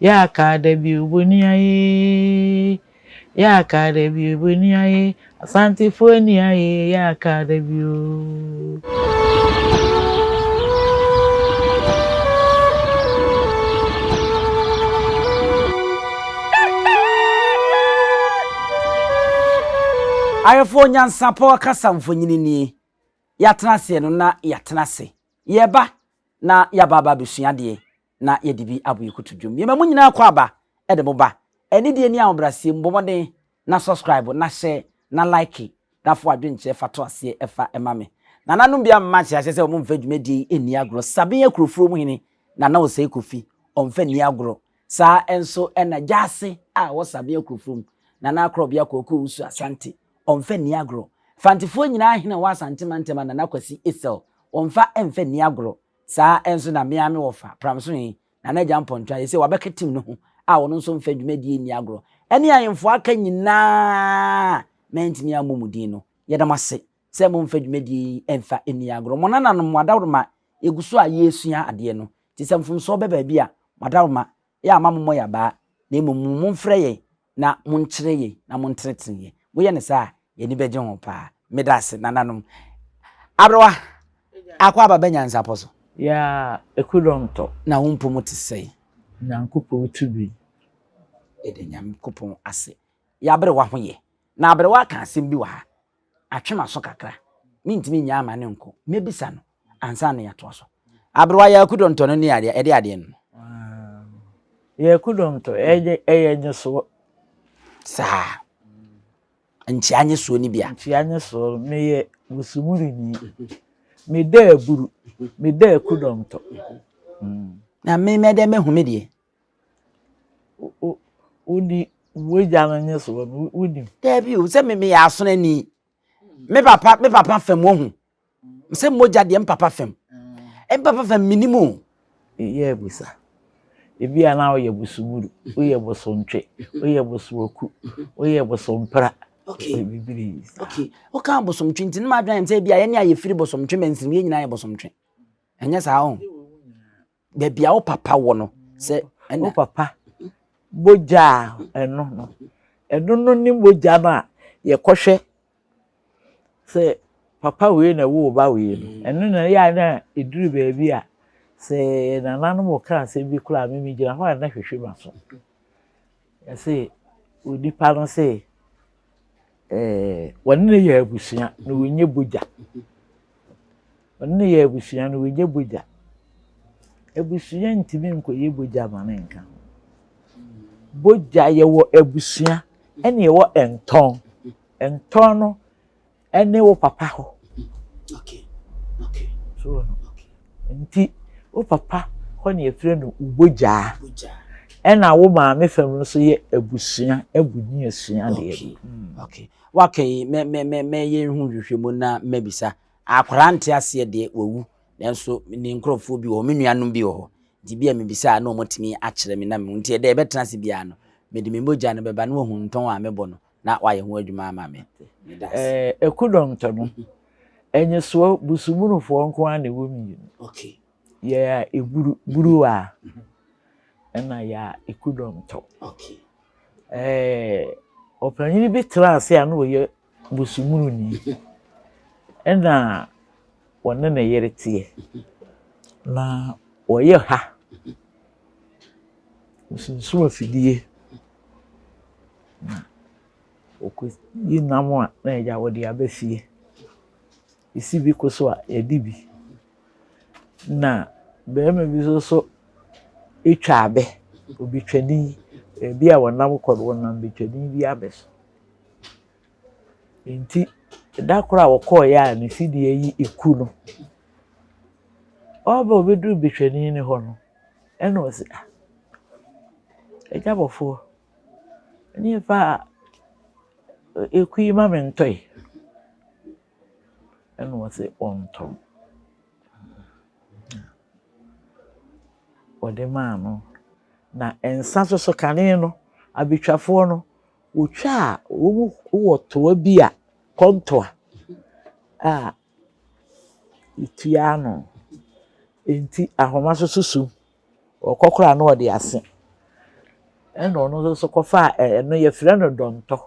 Yɛaka da bio boni ayé, yɛaka da bio boni ayé, Asantefoɔ ni ayé, yɛaka da bio. Ayɛfoɔ nyansapɔ kasa mfonini nie. Yɛatena aseɛ no na yɛatena ase. Yɛreba na yɛaba aba abɛsua adeɛ na yɛde bi abɔ yɛn kotodwom. Yɛma mo nyinaa kɔ aba de mo ba. Anidie ne ahobrɛaseɛ mu, bɔ mmɔden na subscribe na share na like na fa w'adwenkyerɛ fa to aseɛ fa ma me. Nananom bi amma ahyɛ aseɛ sɛ wɔmfa dwumadie yi nni agorɔ. Sabin Akurofurom hene Nana Osei Kofi, ɔmfa nni agorɔ. Saa nso na Gyase a ɔwɔ Sabin Akurofurom, Nana Akorɔbea Kwaku Owusu Asante, ɔmfa nni agorɔ. Fantefoɔ nyinaa hene a ɔwɔ Asante mantam a Nana Kwasi Essel, ɔmfa mfa nni agorɔ. Saa ara nso na me ara me wɔfa, Pramso he, Nana Agya Mpɔntwa, seesei wabɛka team no ho a ɔno nso mfa dwumadie nni agorɔ, ɛne ahemfo a aka nyinaa a mantumi ammɔ mo din no, yɛda mo ase sɛ momfa dwumadie yi mfa nni agorɔ. Mo nananom, mo adaworoma, yɛgu so a yɛresua adeɛ no, nti sɛ mfomsoɔ ba baabi a, mo adaworoma, yɛ a mma mommɔ yɛn abaa, na mmom momfrɛ yɛn na monkyerɛ yɛn na montenetene yɛn. Moyɛ no saa a, yɛn ani bɛgye ho paa. Meda ase, nananom. Aberewa, akɔ aba bɛ nyansapɔ so. Yaa ekudɔntɔ. Na wo mpo mo te sɛn? Nyankopɔn tumi. Yɛda Nyankopɔn ase. Y'aberewa ho yɛ. Na aberewa aka asɛm bi wɔ ha. Atwe m'aso kakra. Mentumi nnyaa ma no nkɔ. Mɛbisa no ansa na yɛatoa so. Aberewa, yɛ akudɔntɔ no ne adeɛ, ɛde adeɛ no. Yɛ akudɔntɔ, ɛyɛ ɛyɛ nyesoɔ. Saa. Nkyia nyesoɔ no bi a. Nkyia nyesoɔ, meyɛ Busumurini. Meda aburu, meda akudɔntɔ. Na me mɛdɛ mɛhu me deɛ. Wodi w'agya no nyesoɔ no, wonim. Daabi o, sɛ me meyɛ asonani. Me papa, me papa fam wahu. Sɛ mogya deɛ me papa fam. Me papa fam menim o. Yɛ abusa. Ebi a na woyɛ bosomuru, woyɛ bosontwe, woyɛ bosomaku, woyɛ bosompra. Okay. Bibiri. Okay. Woka bosomtwe nti ne ma adwene sɛ ebi a yɛne a yɛfiri bosomtwe mansinim yɛn nyinaa yɛ bosomtwe. Ɛnyɛ saa o. Baabi a wo papa wɔ no sɛ ɛna. Wo papa mogya a ɛno no ɛno no ne mogya no a yɛkɔhwɛ sɛ papa wei na ɛwoo ba wei no, ɛno na ɛyɛ a na ɛduru baabi a sɛ nananom ka asɛm bi koraa a me megyina hɔ a na hwehwɛ m'aso. Yɛse onipa no se ɛɛ wɔne no yɛ abusua na wɔnyɛ bogya. Wɔne no yɛ abusua na wɔnyɛ bogya. Abusua ntumi nkɔyɛ bogya ma no nka ho. Bogya yɛwɔ abusua ɛne yɛwɔ ntɔn. Ntɔn no ne wo papa hɔ. So no. Nti wo papa hɔ na yɛfrɛ no bogyaa. Ɛna wo maame fam no nso yɛ abusua, abuni asua deɛ. Okay. Waka yi mɛ mɛ mɛ mɛ yɛn ho nhwehwɛmu na mɛbisa. Akwaraa nte aseɛ deɛ wawu nanso ne nkurɔfoɔ bi wɔ hɔ, me nuanom bi wɔ hɔ. Nti bi a mebisa a na wɔatumi akyerɛ me na mehu. Nti ɛdɛ yɛbɛtena ase biara no, mede me mogya no bɛba na wahu ntɔn a mebɔ no na wayɛ ho adwuma ama me. Meda ase. Ɛɛ Ekudɔntɔ no, Enyesoɔ, Busumurufoɔ nko ara na ɛwɔ mmienu. Okay. Yɛ a Eburu, Buruwa, ɛna yɛ a Ekudɔntɔ. Okay. Ɛɛ ɔpanyin bi tenaa ase a na ɔyɛ Busumuruni. Ɛna ɔne ne yere teɛ. Na wɔyɛ ha. Wɔsunsum afidie. Na wɔkɔyi nam a na agya wɔde aba fie. Ɛsi bi ko so a, yɛde bi. Na barima bi nso so twa abɛ, obetwani. Baabi a wɔnam kɔ no, wɔnam betwani bi abɛ so. Nti da koro a wɔkɔeɛ a ne fidie yi eku no, ɔreba a ɔbɛduru betwani no hɔ no, ɛna ɔse ah, agya bɔfoɔ, ɛneɛ fa eku yi ma me ntɔe. Ɛna ɔse ɔntɔ. Ɔde maa no. Na nsa nso so kane no, abetwafoɔ no, wɔtwa a wɔwɔ toa bi a kɔntoa a yɛtua ano. Nti ahoma nso so sum. Ɔkɔ koraa na ɔde ase. Ɛna ɔno nso so kɔfaa ɛno yɛfrɛ no dɔntɔ.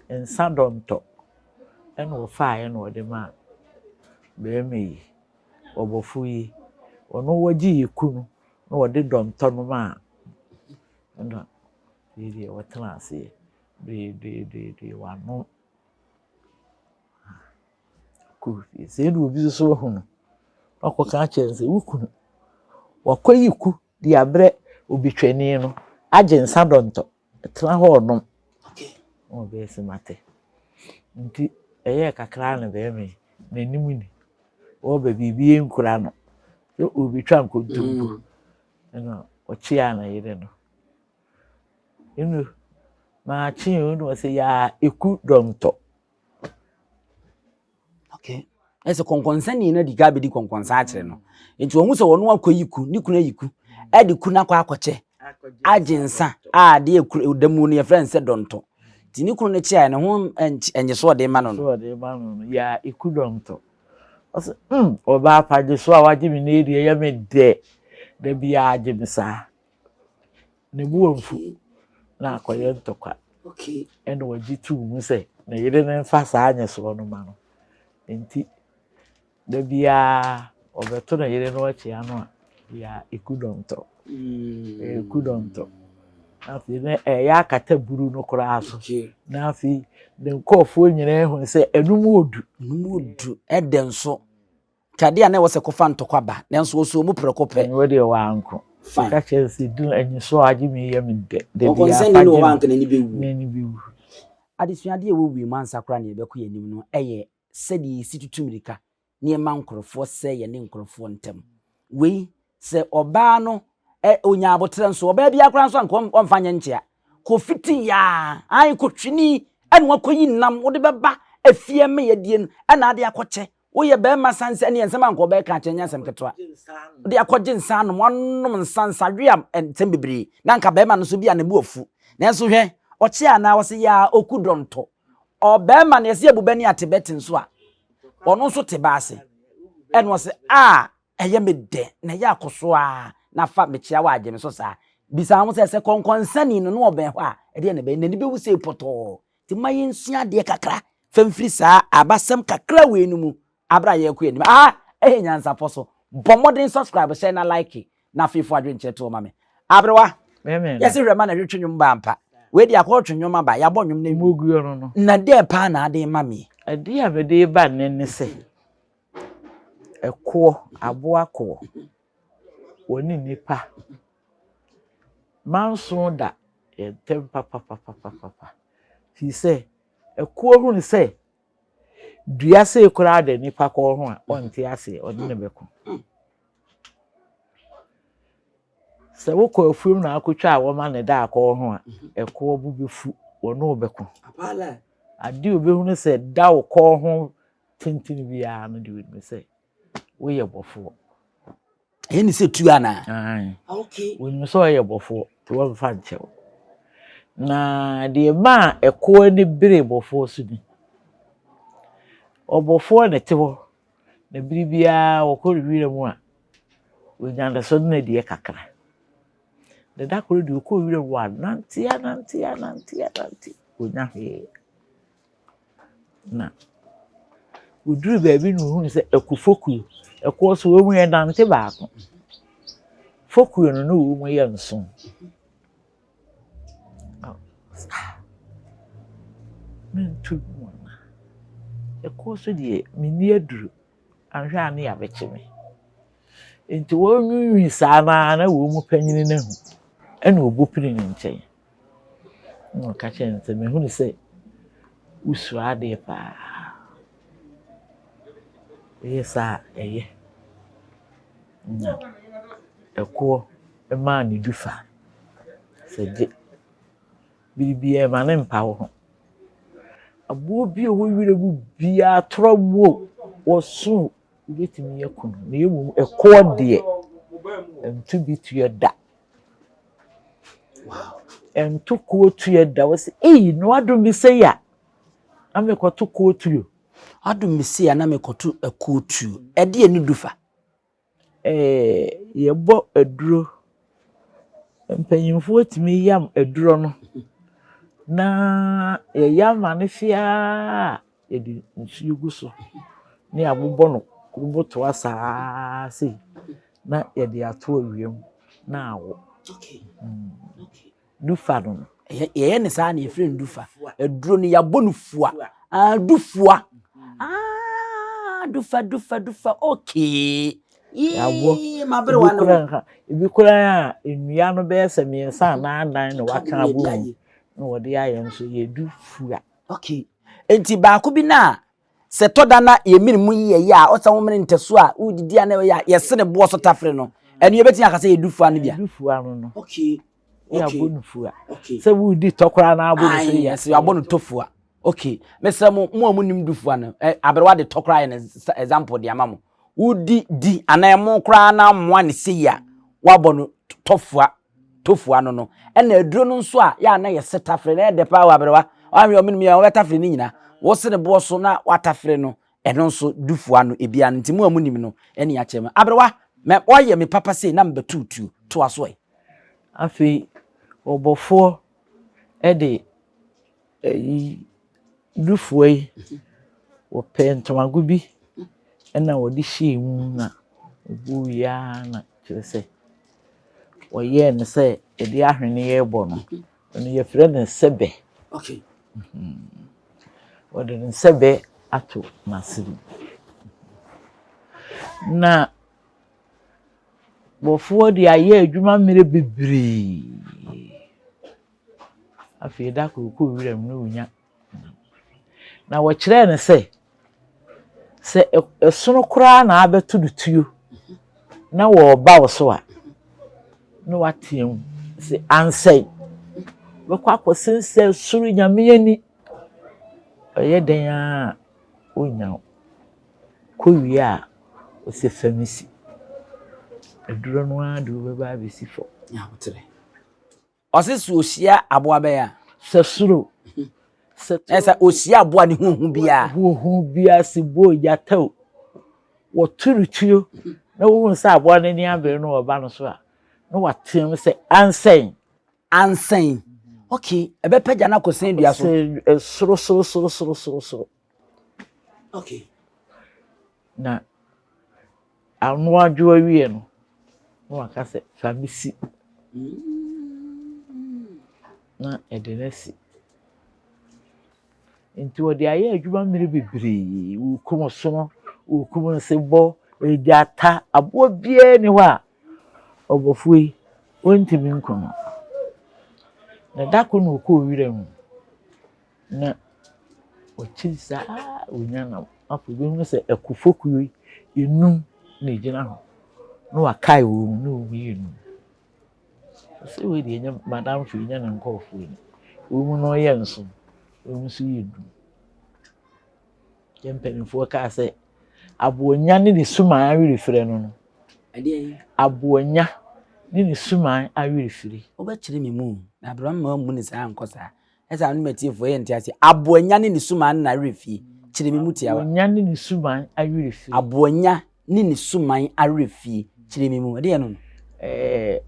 Nsa dɔntɔ. Ɛna ɔfaaeɛ na ɔde maa barima yi, ɔbɔfo yi. Ɔno wɔgyee ku no na ɔde dɔntɔ no maa ɛna wei deɛ ɔtena aseɛ duedueduedue wanom. Kɔɔ fie. Sɛɛ na obi nso ahu no na wakɔka akyerɛ no sɛ wo kunu wakɔyi ku de abrɛ obitwani no agye nsa dɔntɔ tena hɔ ɔnom. Na ɔbɛyɛ sɛ mate. Nti ɛyɛɛ kakra na bɛrima yi n'anim ni ɔreba biribi nkura no sɛ ɔrebɛtwa nkontompo ɛna ɔkyeaa ne yere no. Eno maakye o na ɔsɛ yaa eku dɔntɔ. Okay. Ɛsɛ kɔnkɔnsani no adi ka abɛdi kɔnkɔnsa akyerɛ no. Nti wɔn sɛ wɔn akɔyi ku, ne kunu ayi ku, ɛde ku no akɔ akɔkyɛ, agye nsa a adeɛ ekuru da mu no yɛfrɛ no sɛ dɔntɔ. Nti ne kunu no kyeae ne ho ɛnye so ɔde ma no no. So ɔde ma no no, yaa eku dɔntɔ. Ɔsɛ mm ɔbaa pa gye so a wagye me na edi ɛyɛ me dɛ. Da biara gye me saa. Ne bo amfu na akɔyɛ ntɔkwa. Ɛna ɔgye too mu sɛ ne yere no mfa saa nyesoɔ no ma no. Nti da biara ɔbɛto ne yere no akyia no a, bia eku dɔntɔ. Eku dɔntɔ. Na afei na ɛyɛ akata buru no koraa so. Na afei ne nkurɔfoɔ nyinaa hu sɛ ɛno mu odu. Ɛno mu odu. Ɛdɛ nso. Tade a na ɛwɔ sɛ kɔfa ntɔkwa ba, nanso ɔsoo mu prɛko pɛ. Ɛno deɛ wanko. Fine. Ɔka kyerɛ no sɛ, Duru anyisoɔ a agye me yi yɛ me dɛ. Da biara Ɔkɔnsɛnni fa no wɔ gye hɔ a me. anka n'ani bɛwu. N'ani bɛwu. Adesuadeɛ a ɛwɔ wiem ansa koraa na yɛbɛkɔ yɛn anim no yɛ sɛdeɛ yɛsi tutu mmirika na yɛma nkurɔfoɔ sɛe yɛne nkurɔfoɔ ntam. Wei, sɛ ɔbaa no ɛ, ɔnya aboterɛ nso, ɔbaa biara koraa nso anka ɔmfa nyɛ nkyea. Kɔfiti yaa, ae, kɔtwini, ɛna wakɔyi nam wode bɛba afie ma yɛadie no, ɛna ade akɔkyɛ. Woyɛ barima san sɛ ɛneɛ nsɛm a nka ɔbɛka akyerɛ nyɛ asɛm ketewa. Wode akɔgye nsa anom, wanom nsa nsadwe a nsɛm bebree. Na nka barima no nso bi a ne bo afu. Nanso hwɛ, ɔkye anaa ɔse yaa oku dɔntɔ. Ɔbarima no yɛse abu bɛ ne ate bɛte nso a, ɔno nso te ba ase. Ɛna ɔse a ɛyɛ me dɛ na ɛyɛ akɔso a na fa mekyea wɔ agye me so saa. Bisa ho sɛ sɛ kɔnkɔnsani no na ɔbɛn hɔ a ɛdeɛ na ɛbɛyɛ n'ani bɛwu sei pɔtɔɔ. Nti momma yɛnsua adeɛ kakra fa mfiri saa abasɛm kakra wei no mu aberɛ a yɛrekɔ anim. Aha ɛyɛ Nyansapɔ so. Bɔ mmɔden subscribe, hyɛ na like na afei fo adwenkyerɛ to hɔ ma me. Aberewa, yɛse hwɛ ma na hwetwe nnwom ba ampa. Wei deɛ akɔtwe nnwom aba, yɛabɔ nnwom no awie. Na dɛn paa na ade rema me? Adeɛ a mede reba nnɛ ne sɛ, ɛkoɔ, aboa koɔ, wɔne nnipa Manso da yɛn ntam papapapapapa. Firi sɛ, ɛkoɔ hunu sɛ dua sei koraa da nipa kɔn ho a, ɔnte aseɛ, ɔne no bɛko. Sɛ wokɔ afuom na akɔtwa a wɔma ne da akɔn ho a, ɛkoɔ bo bɛfu, wɔne wo bɛko. Adeɛ a obɛhunu sɛ da wo kɔn ho tenten biara no deɛ ɔnim sɛ woyɛ bɔfoɔ. Ɛyɛ ne sɛ tuo anaa? Aane. Okay. Wɔnim sɛ ɔyɛ bɔfoɔ nti wɔmfa nkyɛ wo. Na deɛ ɛmaa ɛkoɔ ani beree bɔfoɔ so ni. Ɔbɔfoɔ na ɛte hɔ na bere biara wɔkɔ ne wira mu a, wɔnya ne so ne deɛ kakra. Na da koro deɛ ɔkɔɔ wira mu anante anante anante anante ɔnya hwee. Na ɔduruu baabi na ɔhunuu sɛ ɛko fokuo, ɛkoɔ so wɔn mu yɛ nante baako. Fokuo no na wɔn mu yɛ nson. Ah, mentu mu ana? Ɛkoɔ so deɛ menni aduro, anhwɛ a ne yɛabɛkye me. Nti wɔnwiinwii saa no ara na wɔn mu panyin no ahu, ɛna ɔbu pini ne nkyɛn. Ɛnna ɔka kyerɛɛ no sɛ, Mahunu sɛ wosuro adeɛ paa. Woyɛ saa a, ɛyɛ. Na ɛkoɔ maa no du fa sɛ gye. Biribiara ma no mpa wo ho. Aboɔ bi a ɛwɔ wira mu biara, torɔm o, ɔso o, wobɛtumi aku no. Na mmom ɛkoɔ deɛ, ɛnto bi tuo da. Ɛnto kuo tuo da. Wɔsi eyi na wadom me sei a na mekɔto kuo tuo. Wadom me sei a na mekɔto kuo tuo. Ɛdeɛ ne du fa? Ɛɛ yɛbɔ aduro. Mpanyimfoɔ tumi yam aduro no na yɛyam ma no fe ara a, yɛde nsuo gu so na yɛabobɔ no kurubotoa saa sei na yɛde ato awia mu na awo. Dufa no no. Yɛyɛ ne saa na yɛfrɛ no dufa. Aduro no yɛabɔ no fua. Ah, dufua. Ah, dufa, dufa, dufa. Okay. Yɛabɔ. Ebi koraa nka, ebi koraa a nnua no bɛyɛ sɛ mmiɛnsa anaa anan na wɔaka abɔ mu na wɔde ayɛ nso yɛ dufua. Okay. Enti baako bi na Sɛ ɛtɔ da na yɛn mene mu yɛ yɛ a, ɔsɛ wo mene ntɛso a wodidi a na ɛyɛ a yɛse ne boɔ so tafere no. Ɛno yɛbɛtumi aka sɛ yɛdu fua no bi a. Yɛdu fua no no. Okay. Okay. Yɛabɔ no fua. Okay. Sɛ wodi tɔ koraa na abɔ no sɛ yɛ. Sɛ yɛabɔ no tɔ fua. Okay. Mesrɛ mo, mo a monim du fua no, aberewa de tɔ koraa yɛ no example de ama mo. Wodi di anaa ɛmo koraa na amoa ne sei a, woabɔ no tɔ fua. Tofua no no. Ɛna aduro no nso a yɛ a na yɛse tafere na ɛyɛ dɛ paa wɔ aberewa. Wahwɛ ɔmo nom yɛ wɔbɛtafere ne nyina. Wose ne boɔ so na watafere no ɛno nso dufua no ebia no nti mo a mo nim no ɛne akyerɛ mu. Aberewa mɛ wayɛ me papa sei na mebɛto tuo toa so ɛ. Afei ɔbɔfoɔ de ayi dufua yi wɔpɛɛ ntomago bi na wɔde hyɛɛ mu na wɔguiɛ ara na kyerɛ sɛ wɔyɛɛ no sɛ yɛde ahweneɛ rebɔ no. Ɛno yɛfrɛ no sɛbɛ. Okay. Wɔde ne sɛbɛ ato n'asene. Na bɔfoɔ de ayɛ adwuma mmerɛ bebree. Afei da koro ɔkɔɔ wiram na ɔnya nam. Na wɔkyerɛɛ no sɛ, sɛ ɛsono koraa na abɛto no tuo na wɔreba wo so a, na wateam sɛ ansɛe. Wobɛkɔ akɔsensɛn soro Nyame ani. Ɔyɛ dɛn ara a, ɔnnya wo. Kɔ wie a, ɔsɛ fam si. Aduro no ara de wobɛba abɛsi fam. Ɔse sɛ ohyia aboa bɛn a. Sɛ soro. Sɛ sɛ ohyia aboa ne ho hu biara. Ho hu biara se bɔ gyata o. Wɔto no tuo na wohu sɛ aboa no ani abere no ɔba no so a, na wateam sɛ ansɛn. Ansɛn. Okay, ɛbɛpɛgya no akɔsɛn dua so. Soro soro soro soro soro soro. Okay. Na ano adwo awie no, na waka sɛ, Fa me si. Na ɛde no asi. Nti wɔde ayɛ adwuma mmere bebree. Wɔkum ɔsono, wɔkum nsebɔ, gyata, aboa biara nni hɔ a ɔbɔfoɔ yi ɔntumi nku no. Na da koro na ɔkɔɔ wira mu. Na ɔkyiri saa ara ɔnya nam. Afei ɔbɛhunu sɛ akufokuo yi enum na ɛgyina hɔ. Na wakae wɔn mu na wɔn yɛ num. Ɔsɛ wei deɛ ɛnyɛ madamfo yi nyɛ ne nkurɔfoɔ ni. Wɔn mu no yɛ nson, wɔn nso yɛ dum. Yɛn mpanimfoɔ kaa sɛ aboɔnya ne ne suman awerɛfirɛ no no. Aboɔnya ne ne suman awerɛfiri. Wobɛkyerɛ me mu na aberɛ mma mu ne saa nkɔ saa. Ɛsɛ a ne m'atiefoɔ yɛ nte aseɛ. Aboanya ne ne suman ne n'awerɛfie. Kyerɛ me mu tiawa. Aboanya ne ne suman awerɛfie. Aboanya ne ne suman awerɛfie. Kyerɛ me mu. Ɛdeɛ no no. Ɛɛ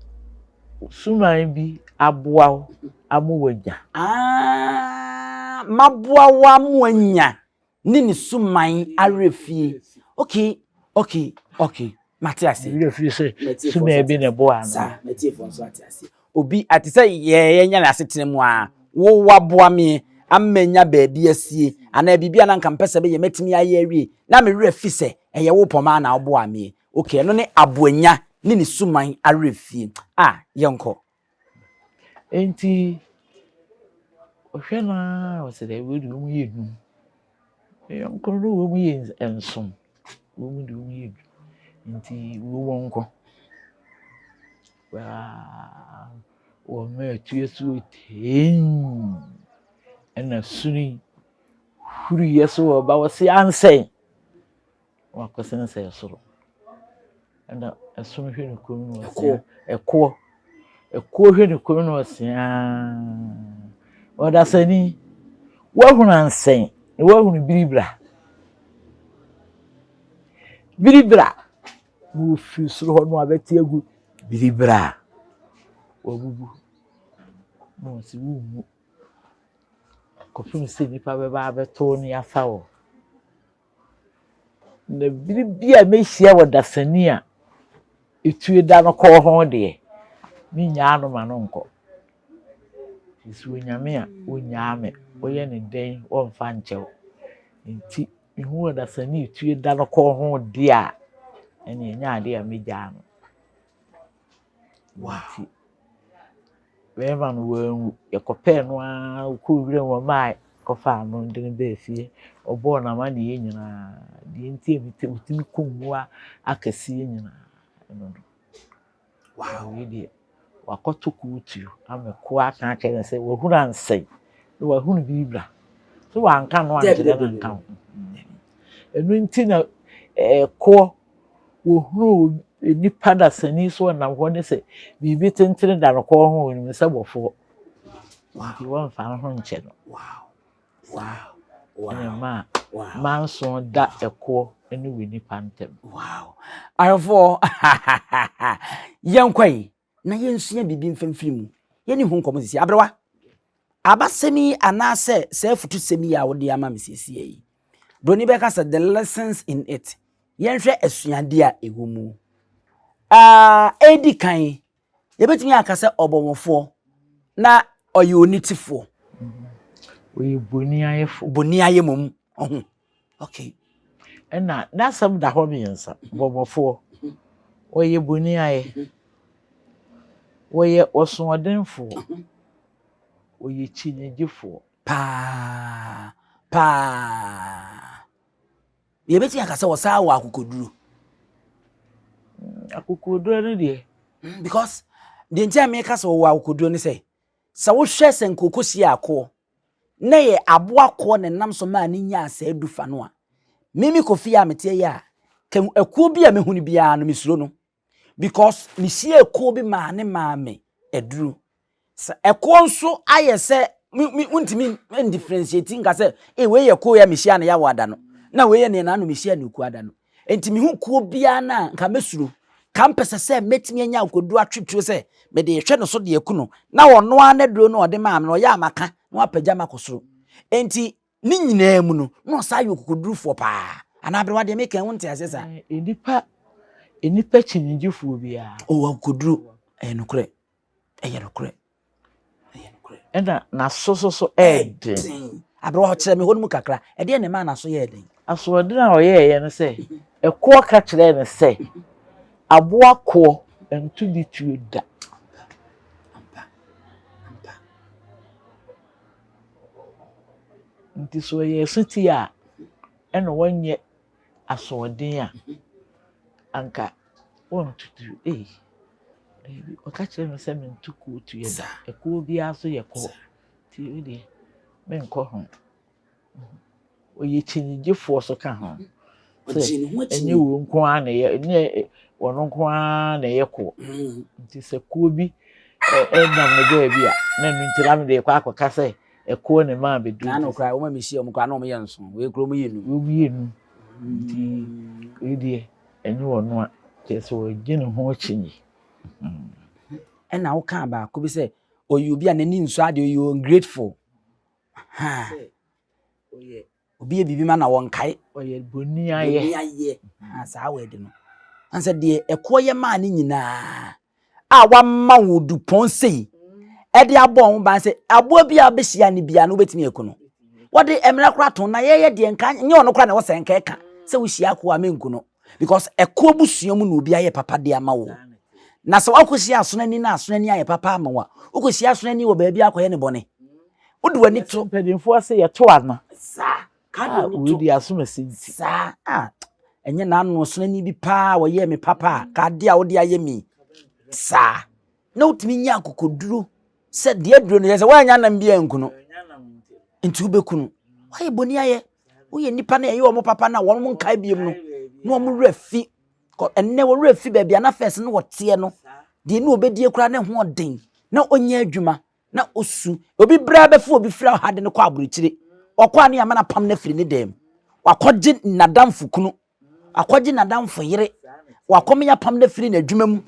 suman bi aboa wo ama wanya. Ah, maboa wo ama wanya. ne ne suman awerɛfie. Okay, okay, okay. Mate ase. Awerɛfie sɛ suman bi na ɛboa ano. Saa, matiefoɔ nso ate ase. Obi ate sɛ yɛnya no asetena mu a, wo waboa me ama nya baabi asie anaa biribi a na nka mpɛ sɛ meyɛ mɛtumi ayɛ awie na me werɛ fi sɛ ɛyɛ wo pɔmaa na woboa me. Okay, ɛno ne aboanya ne ne suman awerɛfie. Ah, yɛnkɔ. Enti ɔhwɛ no ara ɔsɛ dɛ wei de wɔn yɛ num. Me yɔnko no wɔn yɛ nson, wɔn de wɔn yɛ du. Nti wɔn nko. Waa wɔn mma atuo so teem ɛna suni huruiɛ so wɔ ba wɔsi ansɛn. Wakɔsensɛn soro. Ɛna ɛsono hwɛ ne kɔn mu na ɔsea. Ɛkoɔ. Ɛkoɔ hwɛ ne kɔn mu na ɔsea. Ɔdasani, woahunu ansɛn na woahunu biribira. Biribira. Na wɔfiri soro hɔ na wɔabɛte agu biribira. Wabubu. Na ɔse wonwu kɔpem sɛ nnipa bɛba abɛto wo ne afa wo. Na bere bi a mɛhyia wɔ dasani a etue da no kɔɔ ho deɛ, mennyaa no ma no nkɔ. Nti sɛ Onyame a, ɔnnyaa me. Woyɛ no dɛn, ɔmfa nkyɛ wo. Nti mehu ɔdasani a etue da no kɔɔ ho deɛ a, ɛnneɛ ɛnyɛ adeɛ a mɛgyaa no. Nti bɛrima no wanwu. Yɛkɔpɛɛ no ara, ɔkɔɔ wuram ɔmaae kɔfaa no de no baa fie. Ɔbɔɔ no amanneɛ nyinaa. Deɛ nti a ɔtumi kum mmoa akɛseɛ nyinaa ɛno no. Wow. Wei deɛ wakɔto kootu ama kuo aka akyerɛ no sɛ wahunu ansɛe na wahunu bi bra. So wanka no ankyerɛ no anka ho. Ɛno nti na ɛkoɔ wɔhunu nipa dasani so ɔnam hɔ ne sɛ biribi tentene da no kɔn ho ɔnim sɛ bɔfoɔ. Nti wɔmfa no ho nkyɛ no. Wow. Wow. Wow. Ɛna maa manso da ɛkoɔ ne wɔ nipa ntam. Wow. Ahwɛfoɔ, yɛnkɔ yi na yɛnsua biribi mfa mfiri mu. Yɛne ho nkɔmmɔ sisi. Aberewa, abasɛm yi anaasɛ saa afutusɛm yi a wode ama me siesie yi, Broni bɛka sɛ the lessons in it. Yɛnhwɛ asuadeɛ a ɛwɔ mu. Uh, ɛdi kan, Yɛbɛtumi aka sɛ ɔbɔmmɔfoɔ na ɔyɛ onitefoɔ. Ɔyɛ boniayɛfoɔ. Boniayɛ mmom. Ɔho. Okay. Ɛna n'asɛm da hɔ mmiɛnsa. Bɔmmɔfoɔ. Ɔyɛ boniayɛ. Ɔyɛ ɔsoɔdenfoɔ. Ɔyɛ kyinnyegyefoɔ. Paa. Paa. Yɛbɛtumi aka sɛ ɔsan wɔ akokoduro. Akokoduro no deɛ. Because deɛ nti a meka sɛ ɔwɔ akokoduro ne sɛ, sɛ wohwɛ sɛ nkooko si akoɔ na yɛ aboa koɔ na ɛnam so maa ne nyaa saa du fa no a, mimi Kofi a meteɛ yi a, kɛ akuo bi a mehu no biara no mesuro no. Because mehyia akuo bi maa ne maa me aduro. Sɛ ɛkoɔ nso ayɛ sɛ me me wontumi ndifferentiate nka sɛ ee wei yɛ kuo yɛ mehyia no yawo ada no na wei yɛ nea n'ano mehyia no kuo ada no nti mehu kuo biara no a nka mɛsuro ka mpɛ sɛ sɛ mɛtumi anya akoduro atwetwe sɛ mede rehwɛ no so de aku no na ɔno ara n'aduro no ɔde maa me no ɔyɛ a maka na wapagya makɔ soro nti ne nyinaa mu no na ɔsan yɛ okokodurufoɔ paa anaa aberewa deɛ meka wo nte aseɛ saa. Nnipa nnipa kyinnyegyefoɔ biara. Ɔwɔ akokoduro ɛyɛ nokorɛ. Ɛyɛ nokorɛ. Ɛyɛ nokorɛ. Ɛna n'aso so so ɛyɛ den. Aberewa ɔkyerɛ me hɔ no mu kakra. Ɛdeɛn na ɛmaa n'aso yɛɛ den? Asoɔden a ɔyɛeɛ no sɛ, ɛkoɔ ka kyerɛɛ no sɛ, aboa koɔ nto ne tuo da. Ampa. Ampa. Nti sɛ ɔyɛ asuti a, ɛna wɔnyɛ asoɔden a, anka wɔntutu. Ei, daabi, ɔka kyerɛɛ me sɛ mento kuo tuo da. Ɛkuo biara so yɛ kɔ. Nti wo deɛ, menkɔ ho. Ɔyɛ kyinnyegyefoɔ so ka ho. Sɛ ɛnyɛ wɔn nko ara na ɛyɛ, ɛnyɛ wɔn nko ara na ɛyɛ koɔ. Nti sɛ kuo bi ɛnam ne baabi a, na ɛno nti na mede kɔ akɔka sɛ ɛkoɔ ne maa bɛduru. Na ano koraa, wɔn a mehyia wɔn koraa na wɔn yɛ nson, wei koraa wɔn yɛ num. Wɔn yɛ num. Nti wei deɛ ɛnyɛ ɔno a, kyerɛ sɛ ɔgye ne ho akyinnye. Ɛna wokaa baako bi sɛ ɔyɛ obi a n'ani nsɔ adeɛ, ɔyɛ ungrateful. Obi yɛ biribi ma na wɔnkae. Ɔyɛ boniayɛ. Boniayɛ. Saa word no. Ansɛ deɛ ɛkoɔ yɛ maa ne nyinaa a wama wo dupɔn sei ɛde abɔ ho ban sɛ aboa bi a wobɛhyia no biara no wobɛtumi aku no. Wɔde mmerɛ koraa to na yɛyɛ deɛ nka nyɛ ɔno koraa na ɛwɔ sɛ nka ɛka sɛ wohyia akoa a menku no because ɛkoɔ busua mu na obi ayɛ papa de ama wo. Na sɛ woakɔhyia asonani na asonani ayɛ papa ama wo a, wokɔhyia asonani wɔ baabi akɔyɛ ne bɔne. Wode w'ani to. Mpanimfoɔ se yɛto ano. Saa. Ka de w'ani to. Wei de asomasi nti. Saa. Ah, ɛnyɛ n'ano ɔsonani bi paa wɔyɛɛ me papa a, ka adeɛ a wode ayɛ mi. Saa. Na wotumi nya akokoduro sɛ deɛ aduro no yɛ sɛ woannya nam bi anku no. Nti wobɛku no. Woayɛ bɔne ayɛ. Woyɛ nnipa no ɛyɛ wɔn papa no a wɔn nkae biom no na wɔn werɛ fi. Ɛnnɛ wɔn werɛ fi baabi a na fɛs no wɔteɛ no. Deɛ ne wɔbɛdie koraa ne ho ɔden na ɔnyɛ adwuma. na osu. Obi bere bɛfa obi firi ha de no kɔ aburokyire. Ɔkɔ a ne yɛama no apam no afiri ne dan mu. Wakɔgye n'adamfo kunu. Wakɔgye n'adamfo yere. Wakɔme apam no afiri n'adwuma mu.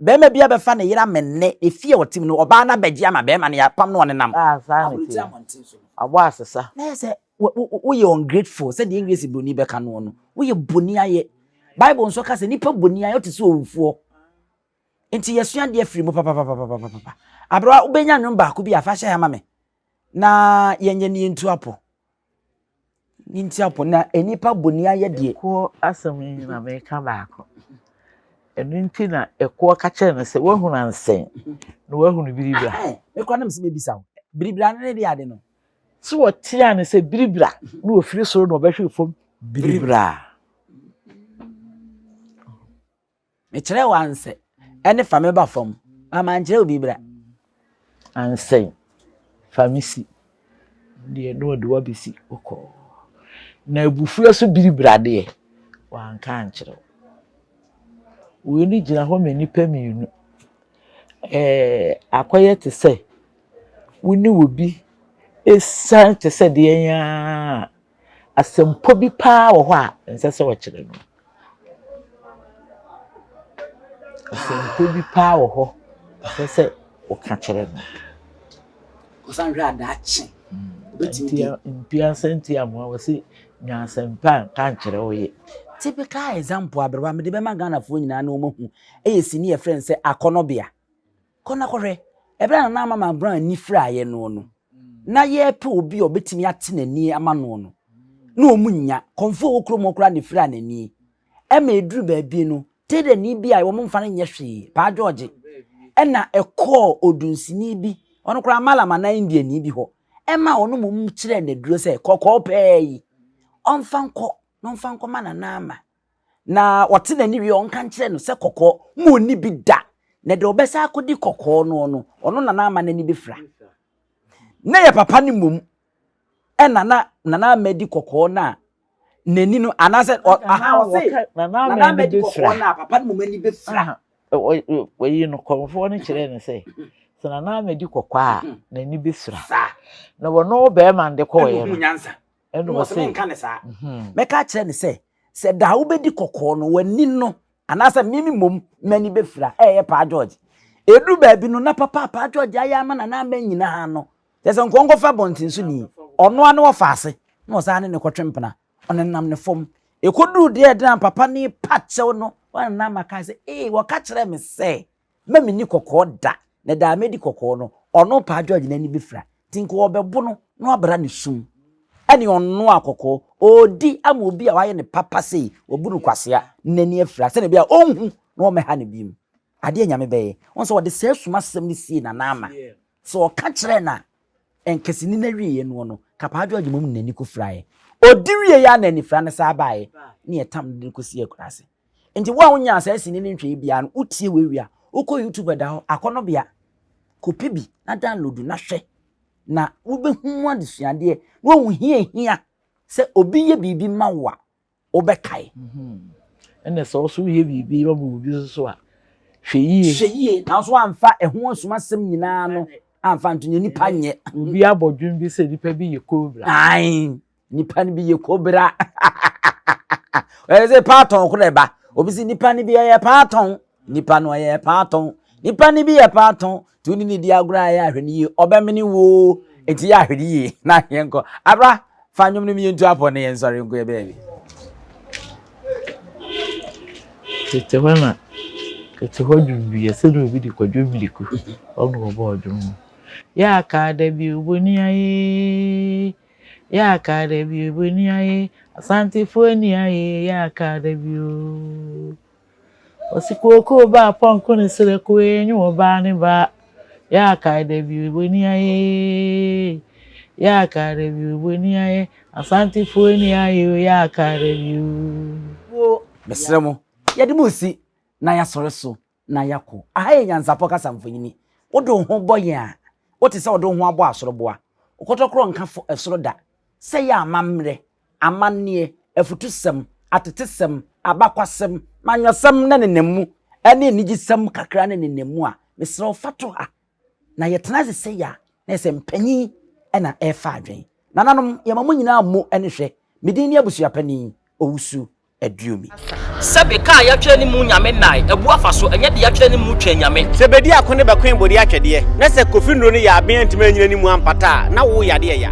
Barima bi abɛfa ne yere amenne, efie a ɔte mu no, ɔbaa no abɛgye ama barima no, yɛapam no ɔnenam. Ah, saa na Aburokyire ɛteɛ. abɔnten so no. Abɔ asesa. Na yɛ sɛ woyɛ ungrateful, sɛdeɛ English buroni bɛka noɔ no, woyɛ boni ayɛ. Bible nso ka sɛ nipa boni ayɛ ɔte sɛ owufoɔ. Nti yɛsua adeɛ firi mu papapapapapa. Aberewa, wobɛnya nnwom baako bi a fa hyɛ ha ma me na yɛnyɛ ne yɛntu apɔ. Ne nti apɔ na nnipa boni ayɛ deɛ. Ɛkoɔ asɛm yi na meka baako. Ɛno nti na ɛkoɔ ka kyerɛ no sɛ woahunu ansɛn na woahunu biribira. Mekora na mesɛ mebisa wo. Biribira no ne deɛ ade no. Sɛ wɔtea no sɛ biribira na wɔfiri soro na wɔbɛhwe fam biribira. Mekyerɛ wo ansɛ ɛne fa me ba fam. Mama nkyerɛ wo biribira. Ansɛn fa me si deɛ na ɔde wabɛsi kɔkɔɔ. Na abufuo so biribira deɛ wanka ankyerɛ wo. Wei no gyina hɔ ma nnipa mmienu. Ɛɛ akɔyɛ te sɛ wo ne obi esiane te sɛ deɛ yɛn ara asɛmpɔ bi paa wɔ hɔ a ɛnsɛ sɛ ɔkyerɛ no. Asɛmpɔ bi paa wɔ hɔ ɛsɛ sɛ ɔka kyerɛ no. Ɔsan hwɛ adaakye. Obetumi di. Mpiansa nti amoa wɔ se nya asɛmpa a nka nkyerɛ wo yɛ. Typical example aberewa mede bɛma Ghanafoɔ nyinaa na wɔn ahu ɛyɛ sini yɛfrɛ no sɛ akɔnɔbea. Kɔ na kɔhwɛ. Ɛberɛ a Nana Ama McBrown ani firaeɛ no no, na yɛrepɛ obi a ɔbɛtumi ate n'ani ama no no, na wɔn nnya. Kɔmfoɔ a ɔwɔ kurom hɔ koraa na ɛfiraa n'ani. Ɛma ɛduru baabi no, tailorni bi a wɔn mfa no nyɛ hwee, Paa George, ɛna ɛkɔɔ odunsini bi, ɔno koraa Malam anaa Indiani bi hɔ, ɛma ɔno mmom kyerɛɛ no aduro sɛ kɔkɔɔ pɛɛ yi, ɔmfa nkɔ na ɔmfa nkɔma Nana Ama. Na ɔte n'ani wie ɔnka nkyerɛ no sɛ kɔkɔɔ ma ɔnni bi da. Na deɛ ɔbɛsa akɔdi kɔkɔɔ no no, ɔno Nana Ama n'ani bɛfira. Na yɛ papa no mmom ɛna na Nana Ama di kɔkɔɔ no a n'ani no anaasɛ aha ɔse Nana Ama di kɔkɔɔ no a papa no mmom ani bɛfira. Wɔyi no kɔmfoɔ no kyerɛɛ no sɛ sɛ Nana Ama di kɔkɔɔ a n'ani bɛfira. Na wɔno bɛrima no de kɔɔeɛ no. Nyansa. Ɛna Ɔsɛ ɔse menka ne saa. Mɛka akyerɛ no sɛ sɛ da a wobɛdi kɔkɔɔ no w'ani no anaasɛ meme mmom m'ani bɛfira. Ɛyɛ Paa George. Ɛduru baabi no na papa a Paa George ayɛ ama Nana Ama nyinaa no kyerɛ sɛ nkɔ nkɔfa abɔnten so ni. Ɔno ara ne wɔfa ase na ɔsan ne ne kɔtwe mpena. Ɔnenam ne fam. Ɛkɔduru deɛ ɛdena papa no repa kyɛw no, wɔn Nana Ama kae sɛ, ee wɔka kyerɛɛ me sɛ mma menni kɔkɔɔ da, na da a mɛdi kɔkɔɔ no, ɔno Paa George n'ani bɛfira. Nti nka ɔbɛbo no na wabra ne sum. Ɛne ɔnoa kɔkɔɔ, ɔredi ama obi a wayɛ ne papa sei, wabu no kwasea, na n'ani afira, sɛdeɛ ɛbɛyɛ a ɔnhu na ɔmmɛha no bio. Adeɛ a Nyame bɛyɛ. Wohu sɛ ɔde saa sum asɛm no siee Nana Ama. Sɛ ɔka kyerɛɛ no a, nka sini no awieeɛ noɔ no, ka Paa George mmom de n'ani kɔfiraeɛ. Ɔdi wieeɛ a na anifira no saa baeɛ, na yɛtam no de no kɔsii akuraase. Nti wo a wonyaa saa sini no nhwɛeɛ biara no, wotie wei wie a, wokɔ YouTube ɛda hɔ, Akɔnnɔbea, kɔpɛ bi na download na hwɛ, na wobɛhu mu adesuadeɛ, na woahu hia hia sɛ obi yɛ biribi ma wo a, wobɛkae. Ɛna sɛ wo nso woyɛ biribi ma obi nso so a, hwɛ yie. Hwɛ yie, nanso woamfa ɛho asumasɛm nyinaa no amfa nto nyɛ nipa nyɛ. Obi abɔ dwom bi sɛ nipa bi yɛ kobra. Ae, nipa no bi yɛ kobra. Ɔyɛ sɛ paatɔn koro ɛba. Obi sɛ nipa no bi ɔyɛ paatɔn. Nipa no ɔyɛ paatɔn. Nipa no bi yɛ paatɔn. Nti wo ne no di agorɔ a yɛ ahwɛ no yie. Ɔbɛmene wo. Nti yɛ ahwɛ no yie na yɛnkɔ. Abra, fa nnwom no yɛntu apɔ na yɛnsɔre nkɔ yɛ baabi. Tete hɔ na tete hɔ dwom bi yɛ sɛ na obi de Kwadwo Miriku ɔno ɔbɔɔ dwom no. Yɛ aka da bi oboni ayee yɛ aka da bi oboni ayee Asantefoɔ ni ayee yɛ aka da bi oo. Ɔsi kookoo ba pɔnko ne serɛ koe nye ɔbaa ne ba yɛ aka da bi oboni ayee yɛ aka da bi oboni ayee Asantefoɔ ni ayee o yɛ aka da bi oo. Mesrɛ mo, yɛde mo resi na yɛasɔre so na yɛakɔ. Aha yɛ Nyansapɔ kasa mfonini. Wode wo ho bɔ yɛn a, wote sɛ wode wo ho abɔ asoroboa. Wo kɔtɔkorɔ nka fo soro da. Sɛ yɛ amammerɛ, amanneɛ, afutusɛm, atetesɛm, abakwasɛm, manyɔsɛm ne nenam mu, ne anigyesɛm kakra ne nenam mu a, mesrɛ wo fa to ha. Na yɛtena ase sɛ yɛ a, na yɛ sɛ mpanyin na ɛrefa adwene. Nananom, yɛma mo nyinaa mo ne hwɛ. Me din ne Abusuapanin Owusu Aduomi. Sɛbe kaa yɛatwerɛ ne mu Nyame nnae, abu afa so, ɛnyɛ de yɛatwerɛ ne mu Twɛn Nyame. Sɛ bedi ako ne bɛkoe bode atwɛdeɛ, na sɛ Kofi nnuro no yɛ aben antumi anyina ne mu ampata a, na wo yadeɛ ya.